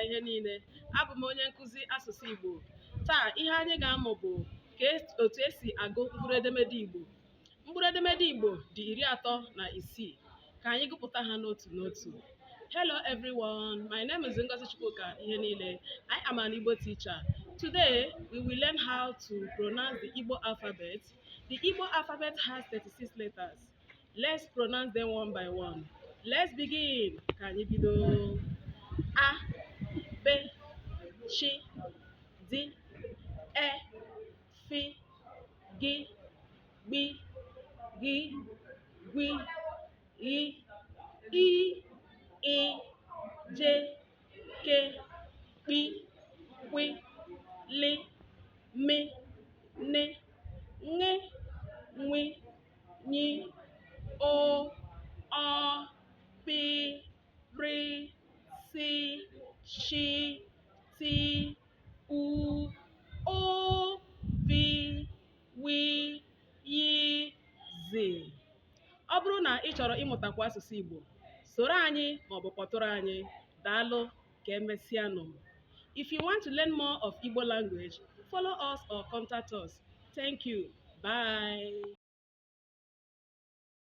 Ihe niile. Abụ m onye nkụzi asụsụ Igbo. Taa, ihe anyị ga-amụ bụ ka otu esi agụ mkpụrụ edemede Igbo. Mkpụrụ edemede Igbo dị 36. Ka anyị gụpụta ha n'otu n'otu. Hello everyone, my name is Ngozi Chukwuka Ihe niile. I am an Igbo teacher. Today we will learn how to pronounce the Igbo alphabet. The Igbo alphabet has 36 letters. Let's pronounce them one by one. Let's begin. Ka anyị bido. A, B, Ch, D, E, F, G, B, G, Gw, Gh, I, Ị, J, K, Kp, Qu, L, M, N, Ṅ, Nw, Ny, O, Ọ, P, R, S, Sh, T, U, O, V, W, Y, Z. Ọ bụrụ na ị chọrọ ịmụtakwu asụsụ Igbo, soro anyị maọbụ kpọtụrụ anyị. Daalụ, ka emesịanụ. If you want to learn more of Igbo language, follow us or contact us. Thank you. Bye.